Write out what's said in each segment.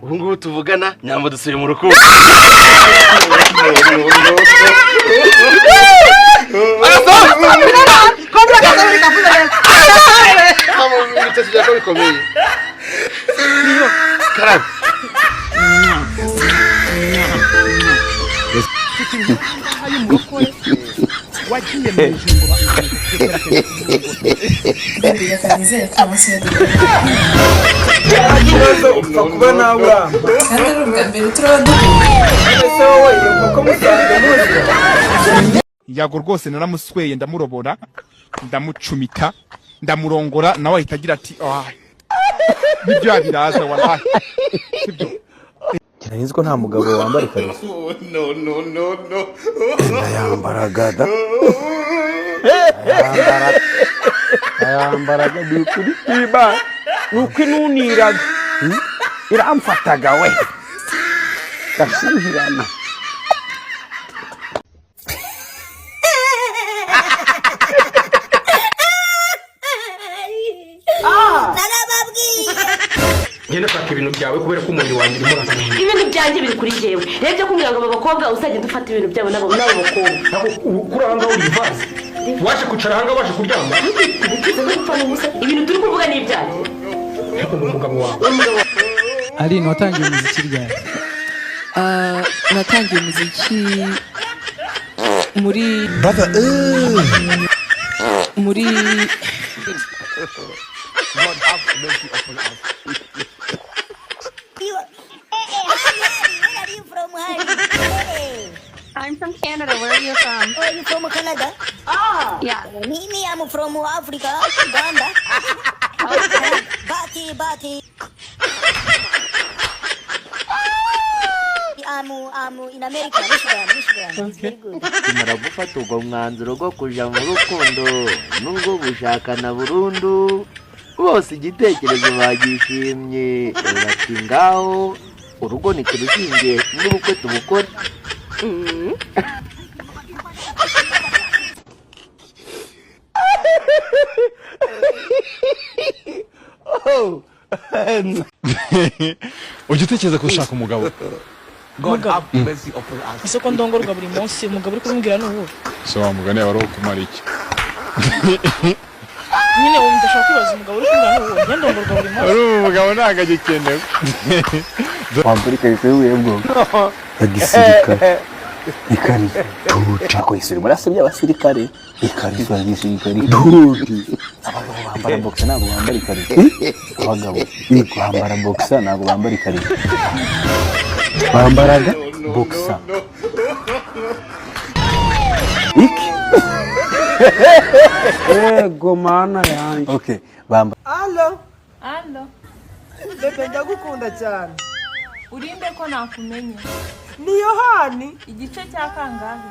Ubu ngubu tuvugana, Nyambo dusuye mu rukundo. Karame. Wagiye mu ijuru ngo Ikibazo upfa kuba nawe uramba. Kandi ari ubwa mbere turaba duhuye. Ese wowe iyo nkoko musanzwe muzi? Yago rwose naramusweye, ndamurobora, ndamucumita, ndamurongora, nawe ahita agira ati: "Ah, nibyo biraza wallahi, sibyo?" Nzi ko nta mugabo wambara ikariso. Ndayambaraga da, ndayambaraga, ni ukuri kw'Imana, ni uko inuniraga iramfataga we gashuhirana. Ngenda nshaka ibintu byawe kubera ko umubiri wanjye urimo urananiye. Ibintu byanjye biri kuri jyewe rero, byo kumbwira ngo aba bakobwa uzagenda ufata ibintu byabo n'abo bakobwa. Ntabwo kuri aha ngaha uri ivaze, waje kwicara aha ngaha, waje kuryama. Ubucuruzi bwo gupfa n'ubusa, ibintu turi kuvuga ni ibyanjye. Ariko ni umugabo wawe. Aline, watangiye umuziki ryari? Natangiye umuziki muri Where are you from, honey? I'm from Canada. Where are you from? Oh, you from Canada? Ah. Yeah. Me, I'm from Africa, Uganda. But, I'm in America, Michigan, Michigan. It's very good. Tumara gufata ubwo mwanzuro bwo kuja mu rukundo n'ubwo gushakana burundu, bose igitekerezo bagishimye, bati: "Ngaho urugo niturushinge n'ubukwe tubukore." Ujya utekereza gushaka umugabo? Mugabo, isoko ndongorwa buri munsi, umugabo uri kumbwira ni uwuhe? So wa mugani yawe ari uwo kumara iki? Nyine wumva ndashaka kwibaza, umugabo uri kumbwira ni uwuhe? Njye ndongorwa buri munsi. Uri umugabo ntabwo agikenewe. Wambara ikariso y'ubuhe bwoko? Ya gisirikare, ikariso tuti ako isuri murasebye abasirikare, ikariso ya gisirikare tuti. Abagabo bambara boxer ntabwo bambara ikariso. Abagabo bambara boxer ntabwo bambara ikariso, bambaraga boxer iki. Ego Mana yanjye. Okay, bambara. Alo. Alo. Bébé, ndagukunda cyane. Urinde ko nakumenye? Ni Yohani. Igice cya kangahe?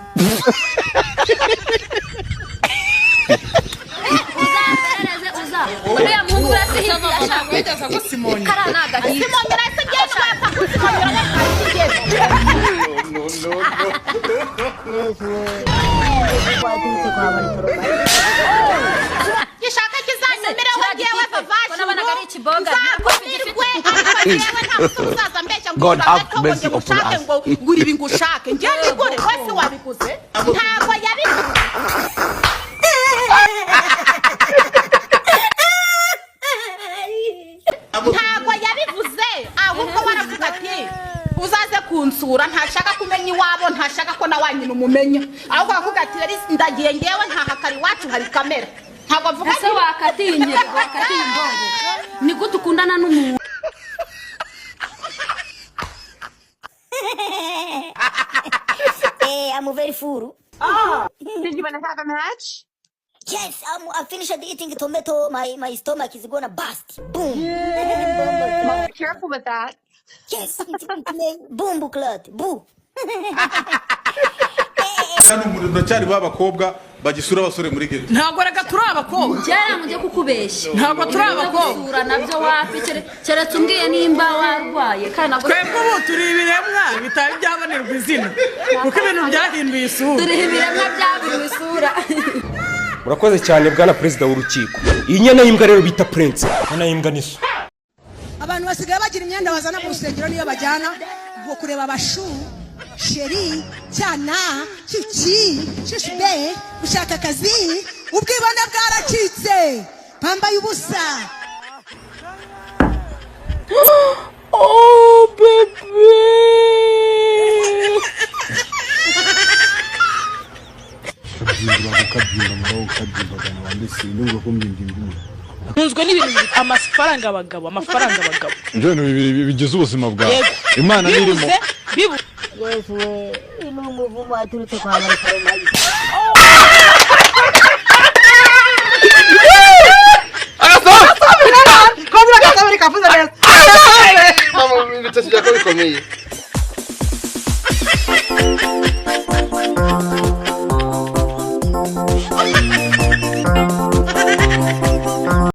Uzamperereze uza uriya muhungu urasihirira ashaka kariya ni agahita. Simoni urahise ugenda wapfa kusimoni urahise. Gishaka kizanyumireho njyewe nabonaga ari ikiboga. Nzakumirwe, ariko njyewe ntabwo uzaza mbeshya ngo God have uragato ngo mercy njye upon ngushake us. ngo gura ibi ngushake njye mbigure, wese wabiguze ntabwo yabiguze. Ntabwo yabivuze, ahubwo baravuga ati: "Uzaze kunsura." Ntashaka kumenya iwabo, ntashaka ko na wanyina umumenya, ahubwo aravuga ati: "Rero ndagiye ngewe ntahakari iwacu hari kamera." Ntabwo avuga. Ese wakatinye, wakatiye imbongo, ni gute ukundana n'umuntu? Eh, I'm very full. Did you want to have a match? Yes, I finished eating tomato. My stomach is gonna burst. Boom. Well, be careful with that. Yes, it may boom clot. Boo. Hano muracyari ba bakobwa bagisura abasore muri ghetto? Ntabwo reka turi abakobwa. Kera mujye kukubeshya. Ntabwo turi abakobwa. Gusura nabyo wapi, keretse umbwiye nimba warwaye kandi ntabwo. Twebwe ubu turi ibiremwa bitari byabonerwa izina kuko ibintu byahinduye isura. Turi ibiremwa byaburiwe isura. Murakoze cyane, bwana perezida w'urukiko. Iyi nyana y'imbwa rero bita Prince, nyana y'imbwa niso. Abantu Basigaye bagira imyenda bazana mu rusengero, niyo bajyana ngo kureba abashu, chéri, cyana, kiki, shishbe, gushaka akazi. Ubwibone bwaracitse, bambaye ubusa. Oh bébé. Kabyimba kabyimba muraho kabyimbagana wanditse ndumva ko mbyimbyimba. Ntunzwe n'ibintu bibiri, amafaranga, abagabo, amafaranga, abagabo. Ibyo bintu bibiri bigize ubuzima bwawe. Yego. Imana nirimo. Bibuze bibuze. Yesu we, ni umuvumo waturutse kwa Bariforomayi. Mama, ibitotsi byako bikomeye.